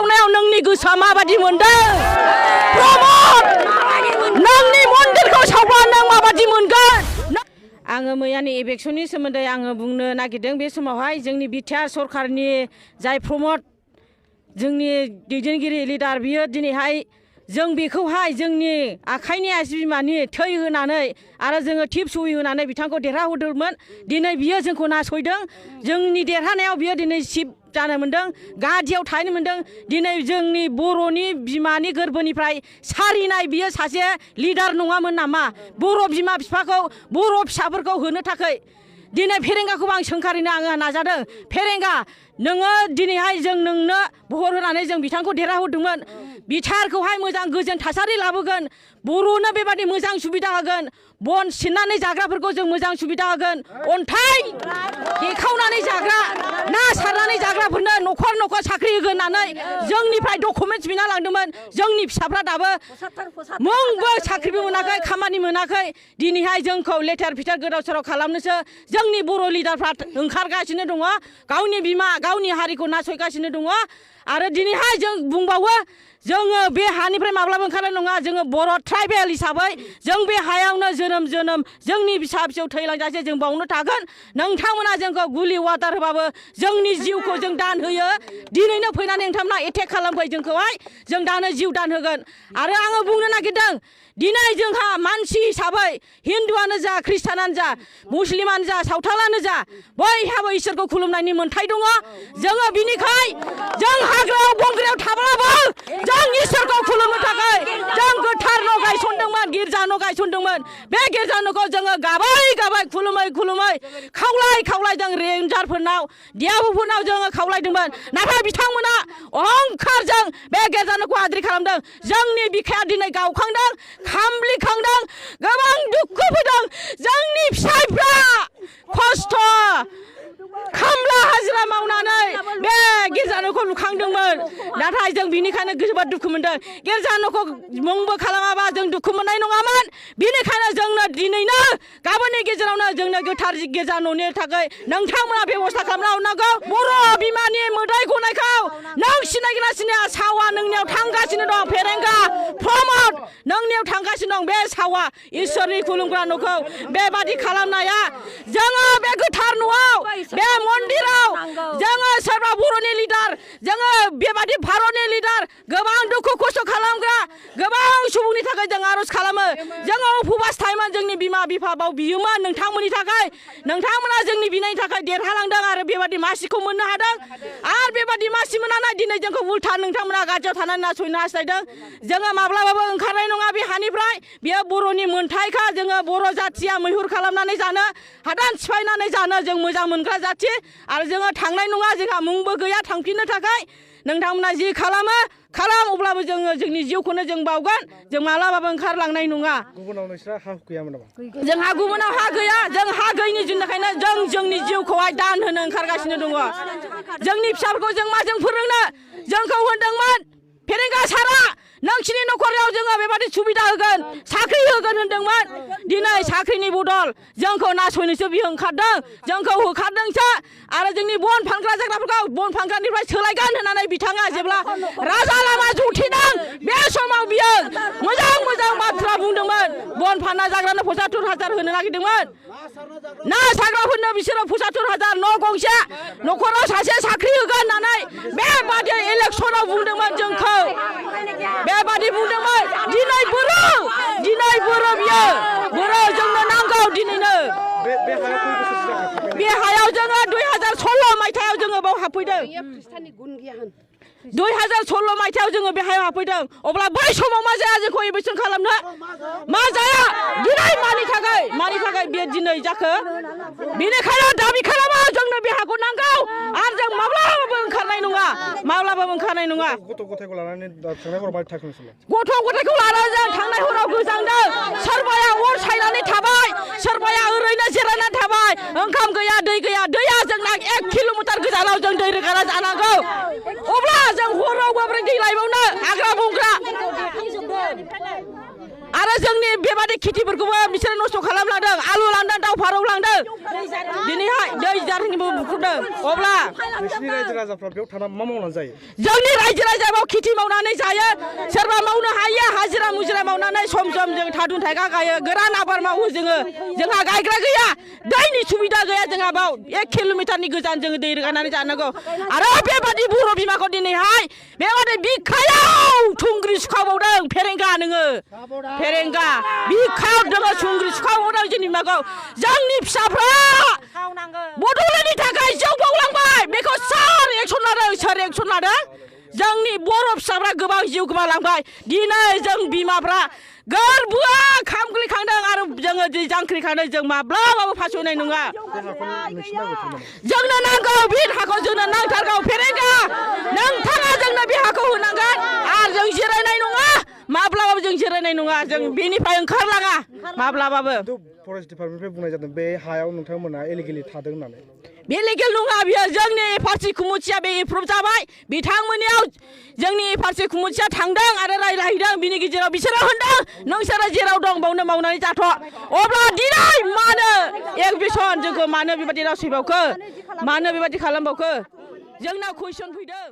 सावनायाव नोंनि गोसोआ माबादि मोनदों प्रमद नोंनि मन्दिरखौ सावबा नों माबादि मोनगोन आङो मैयानि इलेक्सननि सोमोन्दै आङो बुंनो नागिरदों बे समावहाय जोंनि बिटिआर सरकारनि जाय प्रमद जोंनि दैदेनगिरि लिडार बियो दिनैहाय जों बेखौहाय जोंनि आखाइनि आसि बिमानि थै होनानै आरो जोङो टिप सुहि होनानै बिथांखौ देरहाहोदोंमोन दिनै बियो जोंखौ नासयदों जोंनि देरहानायाव बियो दिनै सिफ जानो मोन्दों गादियाव थाहैनो मोन्दों दिनै जोंनि बर'नि बिमानि गोरबोनिफ्राय सारिनाय बियो सासे लिडार नङामोन नामा बर' बिमा बिफाखौ बर' फिसाफोरखौ होनो थाखाय दिनै फेरेंगाखौबो आं सोंखारिनो आङो नाजादों फेरेंगा नोङो दिनैहाय जों नोंनो भट होनानै जों बिथांखौ देरहाहोदोंमोन बिटिआरखौहाय मोजां गोजोन थासारि लाबोगोन बर'नो बेबादि मोजां सुबिदा होगोन बन सिननानै जाग्राफोरखौ जों मोजां सुबिदा होगोन अन्थाइ देखावनानै जाग्रा ना सारनानै जाग्राफोरनो न'खर न'खर साख्रि होगोन होननानै जोंनिफ्राय डकुमेन्टस बिना लांदोंमोन जोंनि फिसाफ्रा दाबो मुंबो साख्रिबो मोनाखै खामानि मोनाखै दिनैहाय जोंखौ लेथेर फिथेर गोदाव सोराव खालामनोसो जोंनि बर' लिडारफ्रा ओंखारगासिनो दङ गावनि बिमा गावनि हारिखौ नासयगासिनो दङ आरो दिनैहाय जों बुंबावो जोङो बे हानिफ्राय माब्लाबा ओंखारनाय नङा जोङो बर' ट्राइबेल हिसाबै जों बे हायावनो जोनोम जोंनि फिसा फिसौ थैलांजासे जों बावनो थागोन नोंथांमोना जोंखौ गुलि वाटार होबाबो जोंनि जिउखौ जों दान होयो दिनैनो फैनानै नोंथांमोना एटेक खालामफै जोंखौहाय जों दानो जिउ दान होगोन आरो आङो बुंनो नागिरदों दिनै जोंहा मानसि हिसाबै हिन्दुआनो जा ख्रिस्टानानो जा मुस्लिमानो जा सावथालानो जा बयहाबो इसोरखौ खुलुमनायनि मोन्थाय दङ जोङो बिनिखाय जों हाग्रायाव बंग्रायाव थाब्लाबो जों इसोरखौ खुलुमनो थाखाय जों गोथार न' गायसनदोंमोन गिर्जा न' गायसनदोंमोन बे गिर्जा न'खौ जोङो गाबै खुलुमै खावलाय जों रेन्जारफोरनाव डिआरअफोरनाव जोङो खावलायदोंमोन नाथाय बिथांमोना अहंखारजों बे गिर्जा न'खौ आद्रि खालामदों जोंनि बिखाया दिनै गावखांदों खामब्लिखांदों गोबां दुखु फैदों जोंनि फिसायफ्रा खस्थ' खामला हाजिरा मावनानै बे गिर्जा न'खौ लुखांदोंमोन नाथाय जों बिनिखायनो जोबोद दुखु मोनदों गिर्जा न'खौ मुंबो खालामाबा जों दुखु मोननाय नङामोन बिनिखायनो जोंनो दिनैनो गाबोननि गेजेरावनो जोंनो गोथार गिर्जा न'नि थाखाय नोंथांमोना बेबस्था खालामना हरनांगौ बर' बिमानि मोदाय गनायखौ नों सिनायगोना सिनाया सावा नोंनियाव थांगासिनो दं फेरेंगा प्रमद नोंनियाव थांगासिनो दं बे सावा इसोरनि खुलुमग्रा न'खौ बेबादि खालामनाया जोङो बे गोथार न'आव बे मन्दिराव जोङो सोरबा बर'नि लिडार जोङो बेबादि भारतनि लिडार गोबां दुखु खस्थ' खालामग्रा गोबां सुबुंनि थाखाय जों आर'ज खालामो जोङो उपबास थायोमोन जोंनि बिमा बिफा बाव बियोमोन नोंथांमोननि थाखाय नोंथांमोना जोंनि बिनायनि थाखाय देरहालांदों आरो बेबादि मासिखौ मोननो हादों आरो बेबादि मासि मोननानै दिनै जोंखौ उल्था नोंथांमोना गाज्रियाव थानानै नासयनो हास्थायदों जोङो माब्लाबाबो ओंखारनाय नङा बे हानिफ्राय बेयो बर'नि मोन्थायखा जोङो बर' जाथिया मैहुर खालामनानै जानो हादान सिफायनानै जानो जों मोजां मोनग्रा जाथि आरो जोङो थांनाय नङा जोंहा मुंबो गैया थांफिननो थाखाय नोंथांमोना जि खालामो खालाम अब्लाबो जोङो जोंनि जिउखौनो जों बावगोन जों मालाबाबो ओंखारलांनाय नङा गुबुनाव नोंस्रा हा गैयामोन नामा जोंहा गुबुनाव हा गैया जों हा गैयिनि जुनैखायनो जों जोंनि जिउखौहाय दान होनो ओंखारगासिनो दङ जोंनि फिसाफोरखौ जों माजों फोरोंनो जोंखौ होनदोंमोन फेरेंगा सारा नोंसिनि न'खराव जोङो बेबादि सुबिदा होगोन साख्रि होगोन होनदोंमोन दिनै साख्रिनि बदल जोंखौ नासयनोसो बियो ओंखारदों जोंखौ होखारदोंसो आरो जोंनि बन फानग्रा जायगाफोरखौ बन फानग्रानिफ्राय सोलायगोन होननानै बिथाङा जेब्ला राजा लामा जुथिदों बे समाव बियो मोजां बाथ्रा बुंदोंमोन बन फानना जाग्रानो 75,000 होनो नागिरदोंमन ना साग्राफोरनो बिसोरो 75,000 न' गंसे न'खराव सासे साख्रि होगोन होननानै बेबादि इलेक्सनाव बुंदोंमोन जोंखौ बेबादि बुंदोंमोन दिनै बर' बियो बर' जोंनो नांगौ दिनैनो बे हायाव जोङो 2016 मायथाइयाव जोङो बाव हाबफैदों 2016 मायथाइयाव जोङो बे हायाव हाबफैदों अब्ला बै समाव मा जाया जोंखौ इलेक्सन खालामनो मा जाया दिनै मानि थाखाय बे दिनै जाखो बेनिखायनो दाबि खालामो जोंनो बे हाखौ नांगौ आरो जों माब्लाबाबो ओंखारनाय नङा गथ' गथायखौ लानानै थांनाय हराव मारै थाखो नोंसोरलाय गथ' गथायखौ लानानै जों थांनाय हराव गोजांदों सोरबाया अर सायनानै थाबाय सोरबाया ओरैनो जिरायनानै थाबाय ओंखाम गैया दैया जोंना 1 किल'मिटार गोजानाव जों दै रोगाना जानांगौ अब्ला जों हराव माबोरै दै लायबावनो हाग्रा बंग्रा आरो जोंनि बेबादि खेथिफोरखौबो बिसोरो नस्थ' खालामलांदों आलु लांदों दाउ फारौ लांदों दिनैहाय दै जारनिबो बुख्रुबदों अब्ला नोंसिनि रायजो राजाफ्रा बेयाव थाना मा मावनानै जायो जोंनि रायजो राजायाव खेथि मावनानै जायो सोरबा मावनो हायो हाजिरा मुजिरा मावनानै सम सम जों थादुन थाइगा गायो गोरान आबाद मावो जोंहा गायग्रा गैया दैनि सुबिदा गैया जोंहा बाव 1 किल'मिटारनि गोजान जोङो दै रोगानानै जानांगौ आरो बेबादि बर' बिमाखौ दिनैहाय बेबादि बिखायाव थुंग्रि सुखावबावदों फेरेंगा नोङो फेरेंगा बिखायाव दोङो थुंग्रि सुखावबावदों जोंनि बिमाखौ जोंनि फिसाफ्रा बड'लेण्डनि थाखाय जौ बावलांबाय बेखौ सोर एक्सन लादों जोंनि बर' फिसाफ्रा गोबां जिउ गोमालांबाय दिनै जों बिमाफ्रा गोरबोआ खामग्लिखांदों आरो जोङो दै जांख्रिखांदों जों माब्लाबाबो फासयनाय नङा जोंनो नांगौ बे हाखौ जोंनो नांथारगौ फेरेंगा नोंथाङा जोंनो बे हाखौ होनांगोन आरो जों जिरायनाय नङा माब्लाबाबो जों जिरायनाय नङा जों बेनिफ्राय ओंखारलाङा माब्लाबाबो फरेस्ट डिपार्टमेन्टनिफ्राय बुंनाय जादों बे हायाव नोंथांमोना इलिगेलि थादों होननानै बे लिगेल नङा बियो जोंनि फारसि खुमुथिया बे एप्रुभ जाबाय बिथांमोननियाव जोंनि फारसि खुमुथिया थांदों आरो रायलायहैदों बिनि गेजेराव बिसोरो होनदों नोंसोरो जेराव दं बावनो मावनानै जाथ' अब्ला दिनै मानो एक्सबिसन जोंखौ मानो बेबादि रावसैबावखो मानो बेबादि खालामबावखो जोंनाव कुइसन फैदों